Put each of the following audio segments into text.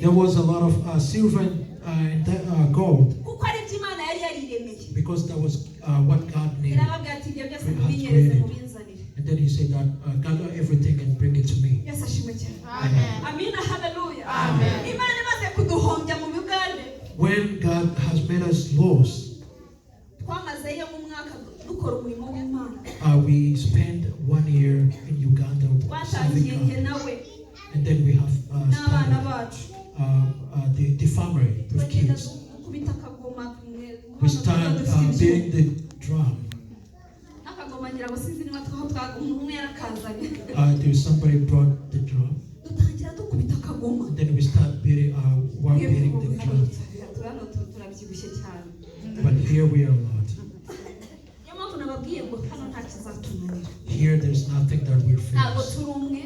There was a lot of silver and gold kuko ari byo Imana yari yariremeye. Because that was what God needed. Irababwira ati ibyo byose Had mubinyereze created. Mubinzanire. And then he said that gather everything and bring it to me. Yesu ashimwe cyane. Amen. Amina, haleluya. Imana imaze kuduhombya mu Bugande, When God has made us lost, twamazeyo nk'umwaka dukora umurimo w'Imana. We spent one year in Uganda serving Twatangiye njye God. Nawe And then we have n'abana started bacu. the family with Turagenda kids. Dukubita akagoma. We start beating the drum. N'akagoma ngira ngo sinzi niba twaho umuntu umwe yarakazanye. There's somebody brought the drum. Dutangira dukubita akagoma. And then we start beating, while beating the drum. Hano turabyibushye cyane. But here we are a lot. Niyo mpamvu nababwiye ngo hano nta kizatunanira. Here there's nothing that we Ntabwo face. Turi umwe.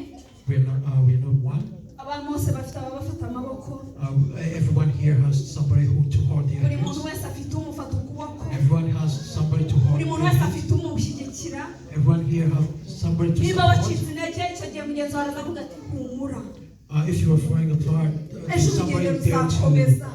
We're not one. Abantu bose bafite ababafata amaboko. Everyone here has somebody who to hold their Buri muntu hands. Wese afite umufata ukuboko. Everyone has somebody to hold Buri muntu their wese hands. Afite umushyigikira. Everyone here has somebody to Niba support. wacitse intege icyo gihe mugenzi wawe araza avuga ati humura. If you are falling apart, Ejo there's somebody urugendo there ruzakomeza.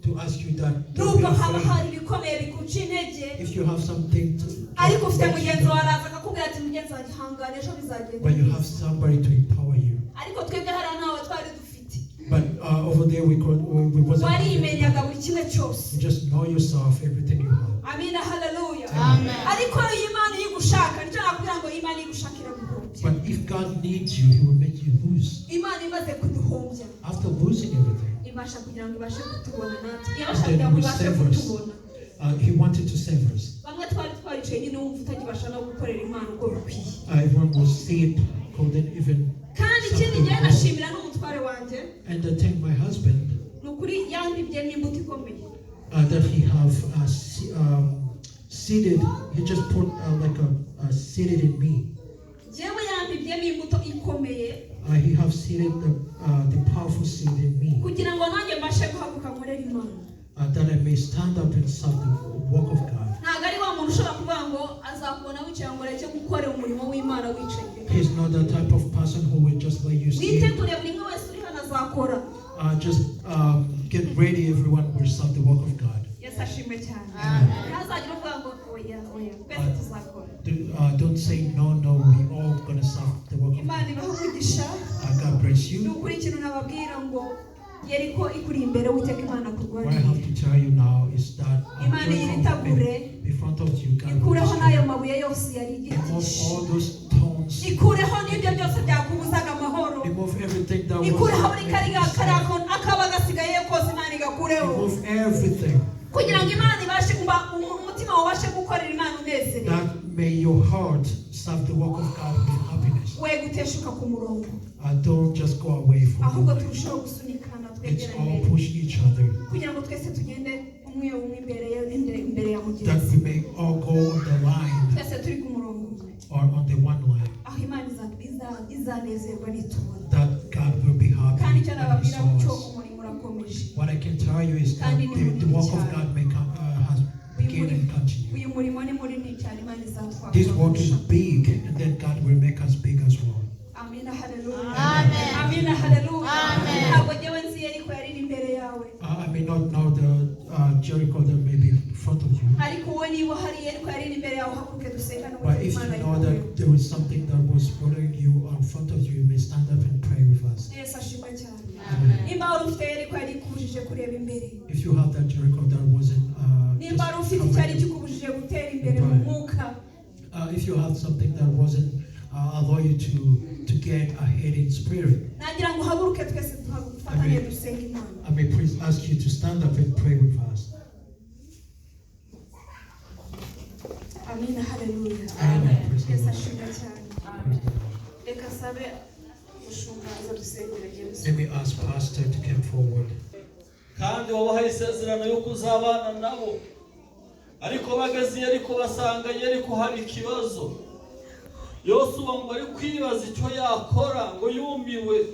to ask you that. Don't be Nubwo haba afraid. hari ibikomeye bikuca intege, If you have something to, ariko ufite mugenzi wawe araza akakubwira ati mugenzi wanjye hangane ejo bizagenda but you neza. Have somebody to empower you. Ariko twebwe hariya ntawe twari dufite. But over there we wasn't. Warimenyaga buri kimwe cyose. You just know yourself, everything you have. Amina, haleluya. Amen. Ariko iyo Imana igushaka nicyo nakubwira ngo Imana igushaka iraguhombya. But if God needs you, He will make you lose. Imana imaze kuduhombya, After losing everything, ibasha kugira ngo ibashe kutubona natwe ibasha then kugira ngo we ibashe save us. kutubona. He wanted to save us. Bamwe twari twaricaye nyine wumva utagibasha no gukorera Imana uko bikwiye. Everyone was sick, couldn't even. Kandi ikindi ngiye nashimira n'umutware wanjye. And I thank my husband Ni ukuri yandibye n'imbuto ikomeye. That he have seeded. He just put like a seeded in me. Njyewe yambibyemo imbuto ikomeye He have seeded the powerful seed in me kugira ngo nanjye mbashe guhaguruka nkorere Imana. That I may stand up and serve the work of God. Ntabwo ari wa muntu ushobora kuvuga ngo azakubona wicaye ngo ureke gukora umurimo w'Imana wicaye. He's not the type of person who will just let you sit. Witegure buri umwe wese uri hano azakora. Just get ready, everyone will serve the work of God. Yesu ashimwe cyane. Ntazagire uvuga ngo oya oya twese tuzakora. Don't say no, we all gonna serve the work of Imana God. ibahe umugisha. God bless Ni you. ukuri ikintu nababwira ngo Yeriko ikuri imbere Uwiteka Imana What I have kurwanirira. To tell you now is that Imana Jericho yitegure in front of you, God will ikureho n'ayo destroy. Mabuye yose yari Remove igitishe. all those stones. Ikureho n'ibyo byose byakubuzaga amahoro. Remove everything that was Ikureho buri making kariya you sad. Kariya akaba gasigaye kose Imana igakureho Remove everything kugira ngo Imana ibashe kuba umutima wawe ubashe gukorera Imana unezerewe. That may your heart serve the work of God with happiness. We guteshuka ku murongo. Don't just go away from Ahubwo the line. Turusheho gusunikana Let's twegera all imbere push each other kugira ngo twese tugende umwe umwe imbere ya imbere imbere ya that mugenzi. We may all go on the line Twese turi ku murongo umwe or on the one line. Aho Imana izanezerwa nitubona. That God will be happy Kandi icyo when He nababwira saw cyo us. Umurimo urakomeje. What I can tell you is that the work of God may come, has begin and continue. Uyu murimo ni munini cyane Imana izatwagura. This work is big, and then God will make us big as well. Amina, haleluya. Amina, haleluya. Ntabwo njyewe nzi Yeriko yari iri imbere yawe, I may not know the Jericho that may be in front of you, ariko wowe niba hari Yeriko yari iri imbere yawe uhaguruke dusengane but if Imana you know ikureho. That there is something that was bothering you in front of you, you may stand up and pray with us. Yesu ashimwe cyane. Amen. Nimba wari ufite Yeriko yari ikubujije kureba imbere, If you have that Jericho that wasn't nimba wari just ufite icyari covering you, kikubujije gutera imbere mu mwuka, if you have something that wasn't allow you to get ahead in spirit, nagira ngo uhaguruke twese dufatanye dusenge Imana. I may please ask you to stand up and pray with us. Amina, haleluya. Amen. Praise the Yesu Lord. ashimwe cyane. Praise the Lord. Reka sabe umushumba aza dusengere Yesu. Let me ask Pastor to come forward. Kandi wabahaye isezerano y'uko uzabana nabo ariko bageze i Yeriko basanga Yeriko hari ikibazo. Yosuwa ngo ari kwibaza icyo yakora ngo yumiwe.